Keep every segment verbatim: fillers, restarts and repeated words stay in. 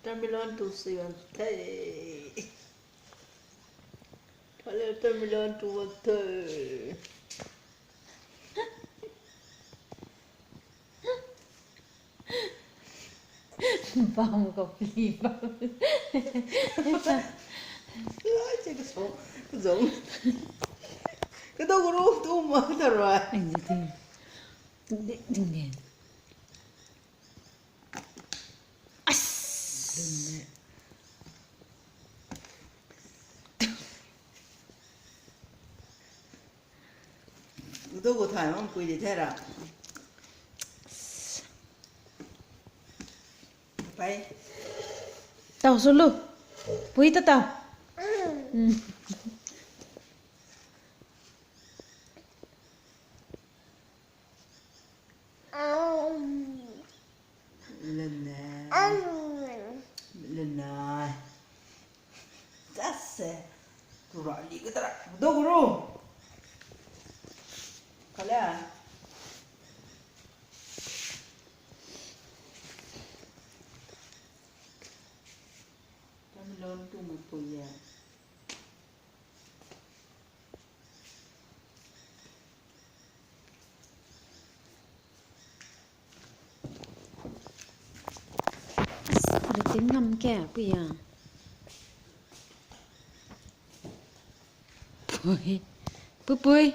Watermelon tu si wan the. Kale watermelon tu wan the. Bam ko pli bam. Ai, che ka so, ka zong. Ka dou ru tu ma ta rui. Ai, ding, ding, ding, ding. As. Dun ne. Udo ko thay mang pui di the ra. Pai. Tau sulu. Pui ta tau. Hmm. Lana. Lana. Just say. Tura li ka tara. Dogru. Kala. Tam lon tu ma puya. Ritim ngam ke puya. Pui. Pui pui.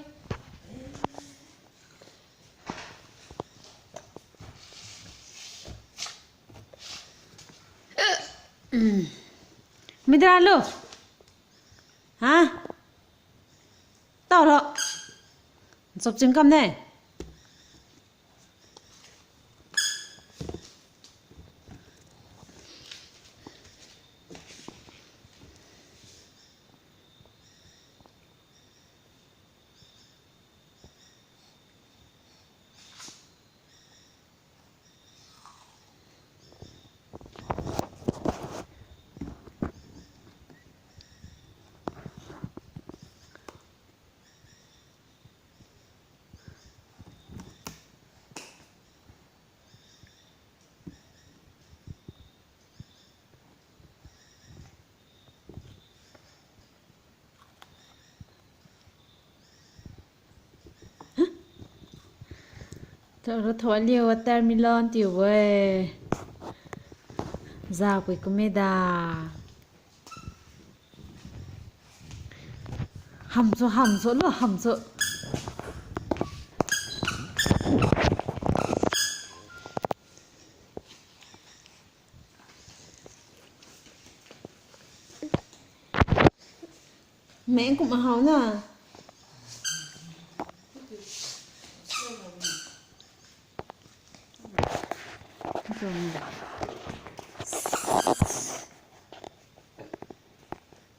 Midra lo. Ha? Tau ro. Chop chim kam ne. Tho ro tho liu watermelon tiu e. Za pui kumeda. Ham cho, ham cho, lo ham cho. Meng kum a hau na.